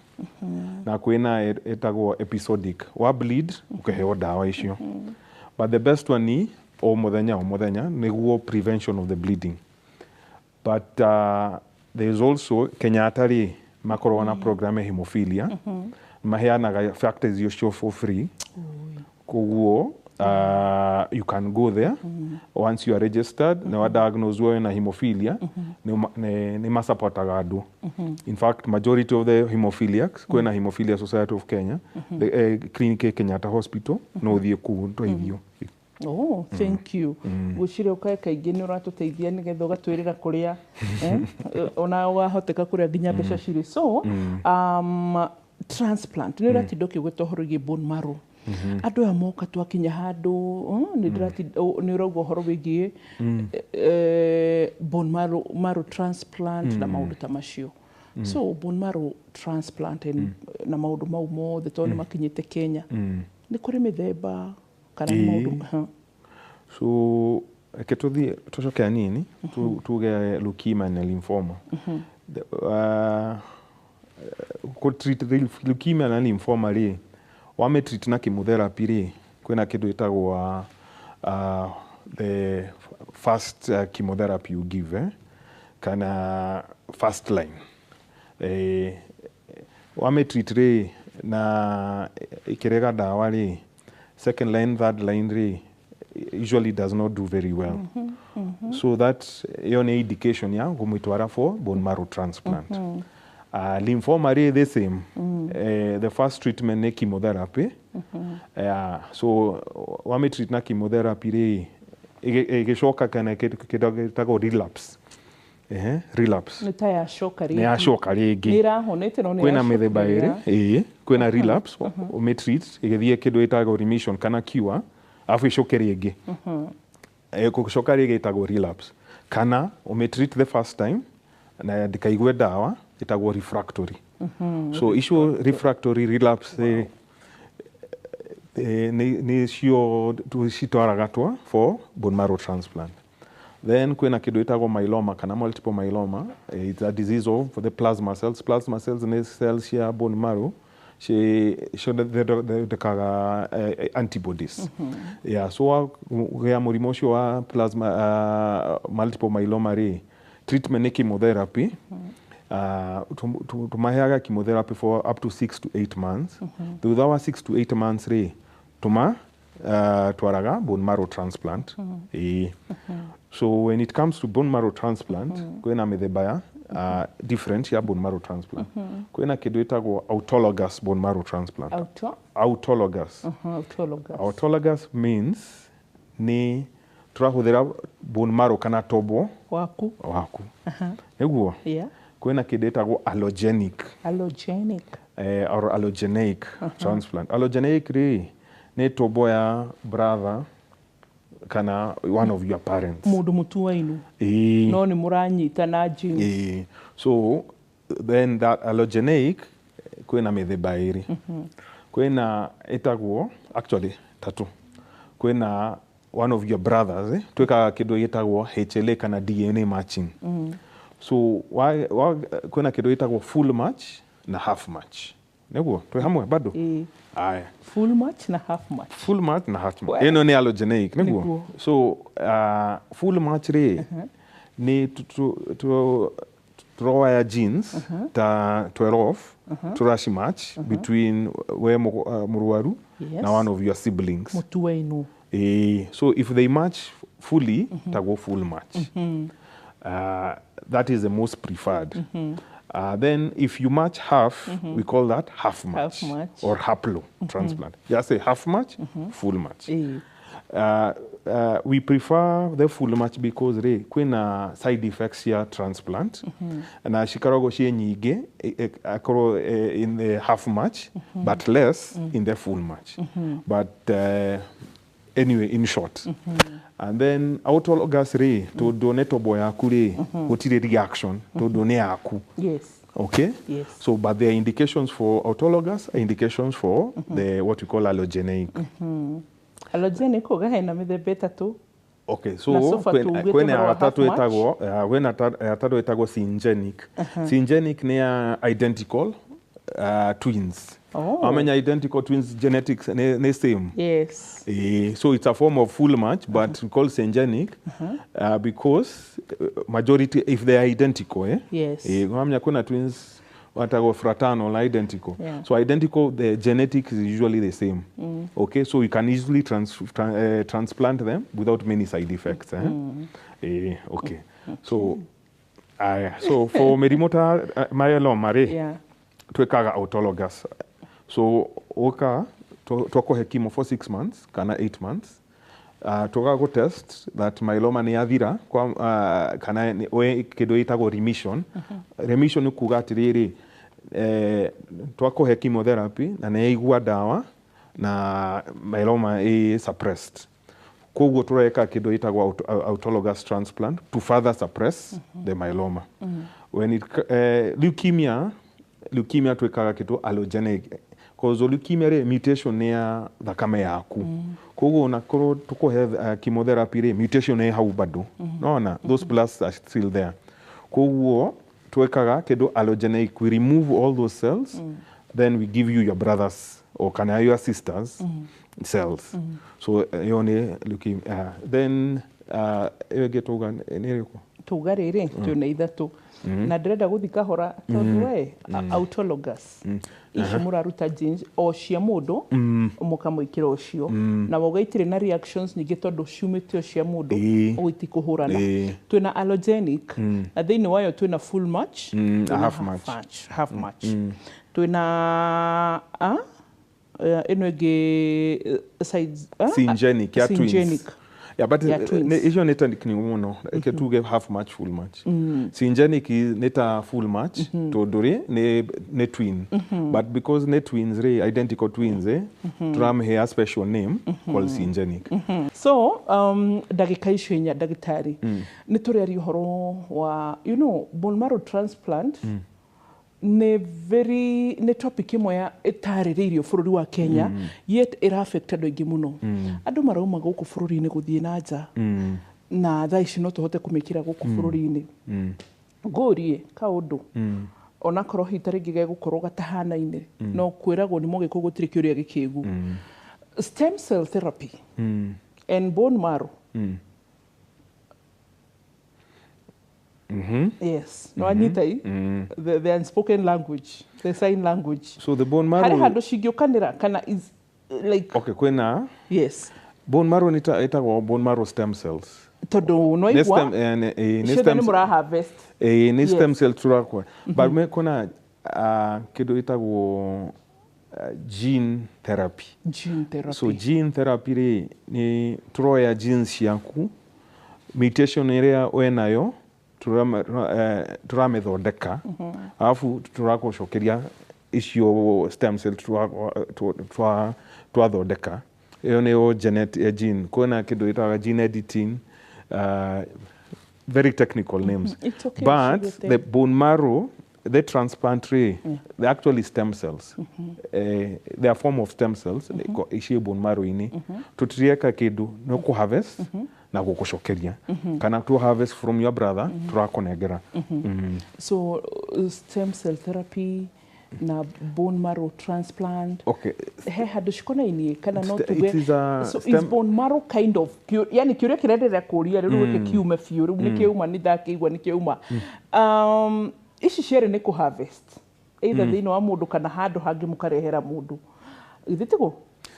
Na kwĩna ĩtagwo episodic, wa bleed ũkĩheo ndawa icio, but the best one ni o mũthenya o mũthenya nĩguo prevention of the bleeding. But there is also Kenyatta rĩ, makoragwo na program ya hemophilia, maheanaga factors icio for free. Koguo you can go there once you are registered na wa diagnose wena hemophilia, nĩ masupportaga andũ. In fact, majority of the hemophiliacs, kwĩna Hemophilia Society of Kenya, the clinic Kenyatta Hospital, no ũthiĩ kũu ũteithio. Oh, thank you. Ngwĩciria ũkae kaingĩ nĩ ũratũteithia nĩgetha ũgatwĩrĩra kũrĩa ona wahoteka kũrĩa nginya mbeca cirĩ. So transplant, nĩ ũratinda ũkĩgweta ũhoro wĩgiĩ bone marrow. Andũ aya moka twakinya handũ, nĩ ndĩratinda nĩ ũrauga ũhoro wĩgiĩ bone marrow transplant na maũndũ ta macio. So bone marrow transplant na maũndũ mau mothe, tondũ nĩ makinyĩte Kenya, nĩ kũrĩ mĩthemba kana nĩ maũndũ ha? So reke tũthiĩ tũcoke hanini, tuge leukemia na lymphoma. Kũ treat leukemia na lymphoma rĩ, wame treat na chemotherapy rĩ, kwĩna kĩndũ ĩtagwo the first chemotherapy you give, kana first line. Wame treat rĩ na ĩkĩrega ndawa rĩ, second line, third line rĩ, usually does not do very well. So that ĩyo nĩ indication ya kũmĩtwara for bone marrow transplant. Lymphoma rĩ, the same. The first treatment nĩ chemotherapy. So wame treat na chemotherapy rĩ, ĩgĩcoka kana kĩndũ gĩtagwo relapse. Ehe, relapse. Nĩ ta yacoka rĩngĩ. Nĩ yacoka rĩngĩ. Nĩ ĩrahonete no nĩ Kwĩna mĩthemba ĩrĩ, ĩĩ, kwĩna relapse, ũmĩtreat ĩgĩthiĩ kĩndũ ĩtagwo remission kana cure, arabu ĩcoke rĩngĩ. Gũcoka rĩngĩ ĩtagwo relapse, kana ũmĩtreat the first time na ndĩkaigue ndawa, ĩtagwo refractory. So icio refractory, relapse, nĩ cio citwaraga twa for bone marrow transplant. Then kwĩna kĩndũ ĩtagwo myeloma kana multiple myeloma. It's a disease of the plasma cells. Plasma cells nĩ cells cia bone marrow cithondekaga antibodies. Yeah, so wagĩa mũrimũ ũcio wa plasma multiple myeloma rĩ, treatment nĩ chemotherapy. Tũmaheaga chemotherapy for up to 6 to 8 months. Thutha wa 6 to 8 months rĩ, tũma twaraga bone marrow transplant. Ĩĩ. So when it comes to bone marrow transplant, kwĩna mĩthemba ya different ya bone marrow transplant. Kwĩna kĩndũ ĩtagwo autologous bone marrow transplant. Auto? Autologous. Autologous. Autologous means nĩ tũrahũthĩra bone marrow kana tobo waku. Waku nĩguo. Kwĩna kĩndũ ĩtagwo allogenic. Allogenic. Or allogeneic transplant. Allogeneic rĩ, nĩ tobo ya brother kana one of your parents. Mũndũ mũtuainu. Ĩĩ. No nĩ mũranyitana genes. Ĩĩ. So then that allogeneic kwĩna mĩthemba ĩrĩ. Kwĩna ĩtagwo, actually tatu. Kwĩna one of your brothers, eh? Twĩkaga kĩndũ gĩtagwo HLA kana DNA matching. So kwĩna kĩndũ gĩtagwo full match na half match. Nĩguo twĩ hamwe bado? Ĩĩ. Aya. Full match na half match. Full match na half match. We. Ĩno nĩ allogeneic, nĩguo. Nĩguo. So full match rĩ, nĩ tũroya genes ta 12, tũraci match between we mũrwaru na one of your siblings. Mũtuainu. Ĩĩ. So if they match fully, tagwo full match. That is the most preferred. Then if you match half, we call that half match, Half match. Or haplo transplant. Just say half match, full match. We prefer the full match because rĩ, kwĩna side effects ya transplant na cikoragwo ciĩ nyingĩ akorwo in the half match but less in the full match. But anyway, in short, and then autologous rĩ, tondũ nĩ tobo yaku rĩ, gũtirĩ reaction tondũ nĩ yaku. Okay. Yes. So but there are indications for autologous, indications for the what we call allogeneic. Allogenic uga hena mĩthemba ĩtatũ. Okay, so Na so far tuugĩte kwĩna ũhoro wa gatatũ half match. ĩtagwo kwĩna gatatũ ĩtagwo syngenic. Syngenic nĩ ya identical. twins. Oh. Amenya identical twins genetics nĩ same. Yes. So it's a form of full match, but we call syngenic because majority, if they are identical, eh? Yes. Wamenya kuna twins watagwo fraternal identical. Yeah. So identical, the genetics is usually the same. Okay, so you can easily transplant them without many side effects. Eh? Okay. So, so for mĩrimũ ta myeloma rĩ, twĩkaga autologous. So ũka twakũhe chemo for 6 months kana 8 months, tũgaga test that myeloma nĩ yathira kwa, kana we kĩndũ gĩtagwo remission. Remission nĩ kuga atĩrĩrĩ, twakũhe chemotherapy na nĩ yaigua ndawa na myeloma ĩ suppressed, koguo tũreka kĩndũ gĩtagwo autologous transplant to further suppress the myeloma. When it, leukemia twĩkaga kĩndũ allogeneic, cause leukemia rĩ, mutation nĩ ya thakame yaku, koguo onakorwo tũkũhe chemotherapy rĩ, mutation ĩ hau bado, nona those blasts are still there. Koguo twĩkaga kĩndũ allogeneic, we remove all those cells, then we give you your brothers or kana your sisters cells. So ĩyo nĩ leukemia. Then ĩyo ĩngĩ tuga nĩ ĩrĩkũ? Tuga rĩrĩ, twĩna ithatũ na ndĩrenda gũthi kahora tondũ we autologous ici mũraruta genes o cia mũndũ mũkamwĩkĩra ũcio na wauga itirĩ na reactions nyingĩ tondũ ciumĩte o cia mũndũ, ũguo itikũhũrana. Twĩna allogenic na thĩinĩ wayo twĩna full match, twĩna half match. Half match. Twĩna ĩno ĩngĩ, sides, Syngenic ya twins. Syngenic. Yeah, but Ya twins. Icio nĩ technical mũno. Reke tuge half match, full match. Syngenic nĩ ta full match tondũ rĩ nĩ twin, but because nĩ twins rĩ, identical twins, tũramĩhe a special name called syngenic. So ndagĩka icio inya, ndagĩtarĩ, nĩ tũrĩaria ũhoro wa bone marrow transplant. Nĩ very nĩ topic ĩmwe ya ĩtarĩrĩirio bũrũri wa Kenya, yet ĩra affect andũ aingĩ mũno. Andũ marauma gũkũ bũrũri-inĩ gũthiĩ na nja, na thaa ici no tũhote kũmĩkĩra gũkũ bũrũri-inĩ. Ngũrie kaũndũ, onakorwo hihi ta rĩngĩ gegũkorwo gatahanaine, no kwĩragwo nĩ mũgĩkũ gũtirĩ kĩũria gĩkĩgu. Stem cell therapy and bone marrow. Yes, no anyita i the unspoken language, the sign language. So the bone Harĩ marrow handũ cingĩũkanĩra kana is like Okay, kwĩna bone marrow nĩ ĩtagwo bone marrow stem cells. Tondũ no Nĩ igua stem, nĩ ciothe stem nĩ mũra harvest. Nĩ stem cell turakwa, but me kwĩna kĩndũ ĩtagwo gene therapy. Gene therapy. So gene therapy rĩ, nĩ tũroya genes ciaku, mutation ĩrĩa wenayo tũramĩthondeka, alafu tũrakũcokeria icio stem cell twathondeka. Ĩyo nĩyo gene. Kwĩna kĩndũ ĩtaga gene editing, very technical names. It's okay, But Shigete. the bone marrow, the transplant rĩ, they actually stem cells. They are form of stem cells ici bone marrow-inĩ. Tũtirieka kĩndũ, no kũ harvest na gũkũcokeria, kana to harvest from your brother, tũrakũnengera. So stem cell therapy na bone marrow transplant, he handũ cikonainie kana no tuge It is a so is bone marrow kind of yani kĩũria kĩrĩa ndĩrenda kũria rĩu gĩkĩ kiume biũ rĩu nĩ kĩuma, nĩ ndakĩigua nĩ kĩuma. Ici cierĩ nĩ kũ harvest either thĩinĩ wa mũndũ kana handũ hangĩ mũkarehera mũndũ, githĩ tiguo?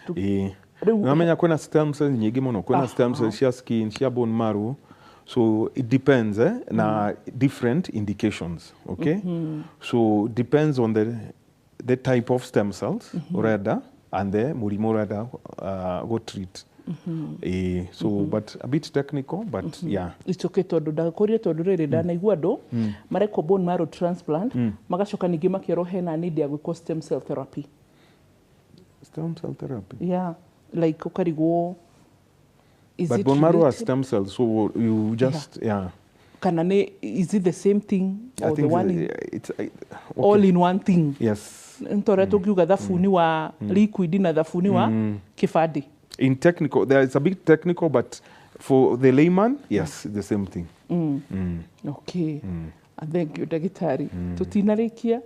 Ĩĩ. Rĩu Namenya kwĩna stem cells nyingĩ mũno. Kwĩna stem cells cia skin, cia bone marrow, so it depends, na different indications. Okay, so depends on the type of stem cells ũrenda and the mũrimũ ũrenda go treat. So but a bit technical, but yeah. It's okay, tondũ ndakũria tondũ rĩrĩ ndanaigua andũ marekwo bone marrow transplant, magacoka ningĩ makerwo hena need ya gwĩkwo stem cell therapy. Stem cell therapy? Yeah, like ũkarigwo, is But it bone marrow are related? Stem cells, so you just, yeah. Kana nĩ is it the same thing I or the think one in, it's okay. All in one thing? Yes. Nĩ ũrĩa tũngiuga thabuni wa liquid na thabuni wa kĩbandĩ. In technical, there is a bit technical, but for the layman, yes, the same thing. Okay. Thank you, ndagĩtarĩ. Tũtinarĩkia,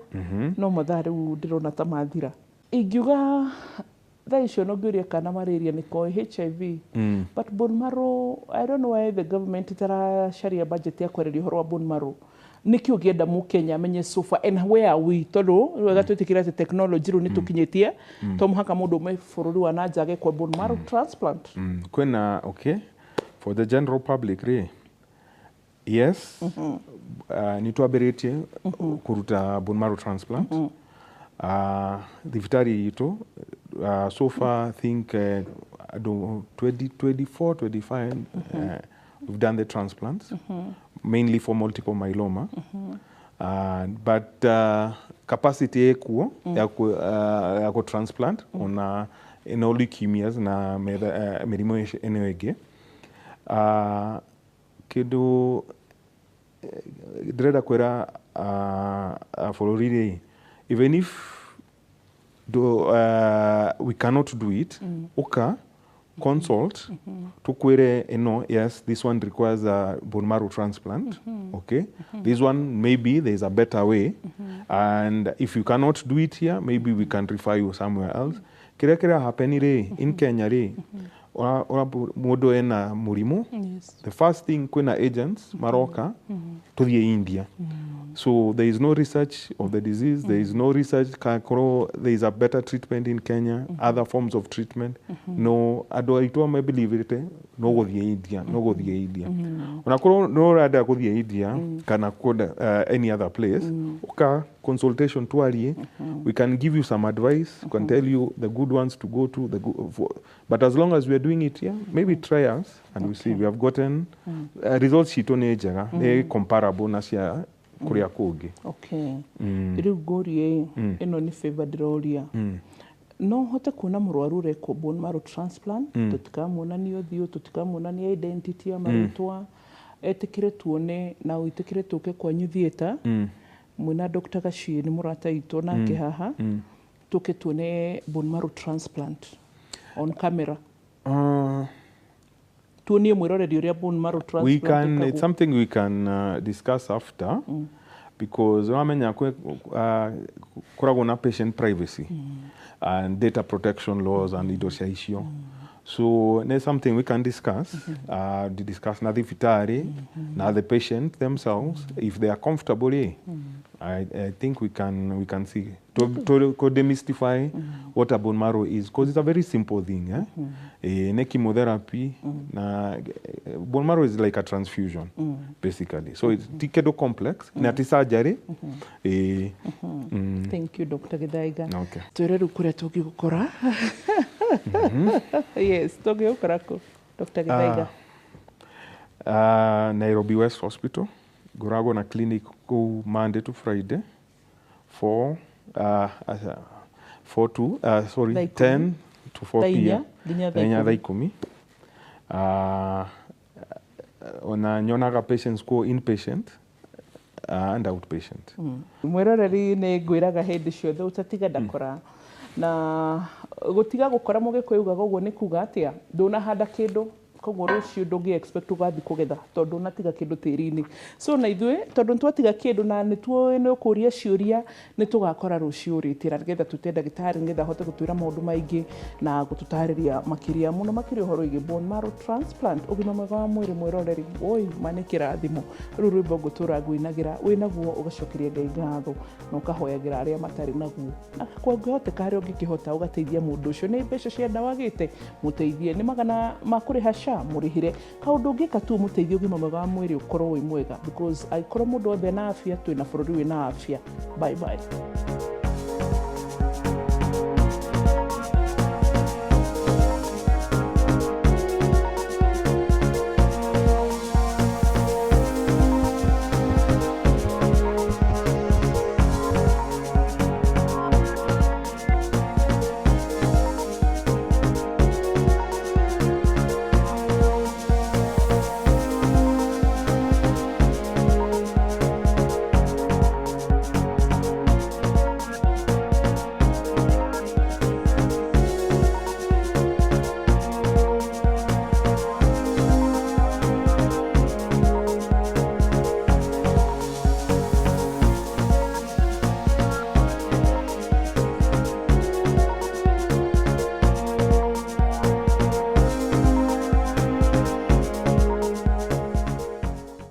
no mathaa rĩu ndĩrona ta mathira. Ingiuga thaa icio no ngĩũria kana malaria nĩ koĩ HIV, but bone marrow, I don't know why the government itaracaria budget ya kwarĩria ũhoro wa bone marrow. Nĩkĩ ũngĩenda mũkenya amenye so far, and where are we? Tondũ wega twĩtĩkĩre atĩ technology rĩu nĩ tũkinyĩtie, to mũhaka mũndũ ume bũrũri wa nanja agekwo bone marrow transplant. Kwĩna, okay, for the general public rĩ, yes, nĩ twambĩrĩtie kũruta bone marrow transplant thibitarĩ itũ. So far, I think andũ 20, 24, 25 we've done the transplants, mainly for multiple myeloma, but capacity ĩkuo ya ku transplant ona ĩno leukemias na mĩrimũ ĩno ĩngĩ. Kĩndũ ndĩrenda kwĩra bũrũri rĩ, even if we cannot do it, uka consult, tukwire ino, yes, this one requires a bone marrow transplant, okay, this one maybe there's a better way, and if you cannot do it here, maybe we can refer you somewhere else. Kĩrĩa happen rĩ in Kenya rĩ, ora mũndũ ena mũrimũ, the first thing, kwĩna agents maroka, tũthiĩ India. So there is no research of the disease, there is no research korwo there is a better treatment in Kenya, other forms of treatment. No andũ aitũ mebelievĩte no gũthiĩ India, no gũthiĩ India. Ona korwo no ũrenda gũthiĩ India kana kwenda any other place, uka consultation, twarie, we can give you some advice, we can tell you the good ones to go to, the good for, but as long as we are doing it here, maybe try us and we see. We have gotten results citũ nĩ njega, nĩ comparable na cia kũrĩa kũngĩ. Okay, rĩu ngũrie, ĩno nĩ favor ndĩroria, no hote kuona mũrwaru ũrekwo bone marrow transplant, tũtikamuonania ũthiũ, tũtikamuonania identity ya marĩtwa, etĩkĩre tuone na wĩtĩkĩre tũke kwanyu theatre mwĩna Dr. Gachie, nĩ mũrata witũ nake haha, tũke tuone bone marrow transplant on camera, tuonie mwĩroreri ũrĩa bone marrow We transplant can, it's ĩkagwo. Something we can discuss after, because wamenya koragwo na patient privacy and data protection laws and indo cia icio. So there's something we can discuss, discuss na thibitarĩ na the patient themselves. If they are comfortable, I think we can see to demystify what a bone marrow is, because it's a very simple thing, eh? Ne chemotherapy na bone marrow is like a transfusion, basically. So it's ti kĩndũ complex na ti surgery. Thank you, Dr. Githaiga. Okay. Twĩre rĩu kũrĩa tũngĩgũkora. Yes, tũngĩgũkora kũ, Dr. Githaiga? Nairobi West Hospital, ngoragwo na clinic kũu Monday to Friday, 4 4 to sorry, Thaa 10. 10 to 4 Thaa 4 p.m. nginya thaa thaa 4, thaa 10. 10. Ona nyonaga patients kuo, inpatient and outpatient. Mwĩroreri, nĩ ngwĩraga hĩndĩ ciothe ũtatiga ndakora na gũtiga gũkora. Mũgĩkũyũ ugaga ũguo nĩ kuga atĩa? Ndũnahanda kĩndũ, koguo rũciũ ndũngĩ expect ũgathiĩ kũgetha tondũ ndũnatiga kĩndũ tĩri-inĩ. So na ithuĩ tondũ nĩtwatiga kĩndũ na nĩtuoĩ nĩ ũkũria ciũria, nĩ tũgakora rũciũ rĩtĩra nĩgetha tũte ndagĩtarĩ nĩgetha ahote gũtwĩra maũndũ maingĩ na gũtũtarĩria makĩria mũno makĩria ũhoro wĩgiĩ bone marrow transplant. Ũgima mwega wa mwĩrĩ, mwĩroreri, oi ma nĩ kĩrathimo. Rĩu rwĩmbo ngũtũra ngwĩnagĩra, wĩnaguo ũgacokeria Ngai ngatho na ũkahoyagĩra arĩa matarĩ naguo, na kũngĩhoteka, harĩa ũngĩkĩhota, ũgateithia mũndũ ũcio. Nĩ mbeca cia ndawa agĩte, mũteithie. Nĩ magana ma kũrĩha SHA, mũrĩhĩre. Kaũndũ ũngĩka tu ũmũteithie ũgima mwega wa mwĩrĩ ũkorwo wĩ mwega, because angĩkorwo mũndũ othe na afya, twĩna bũrũri wĩna afya. Bye bye.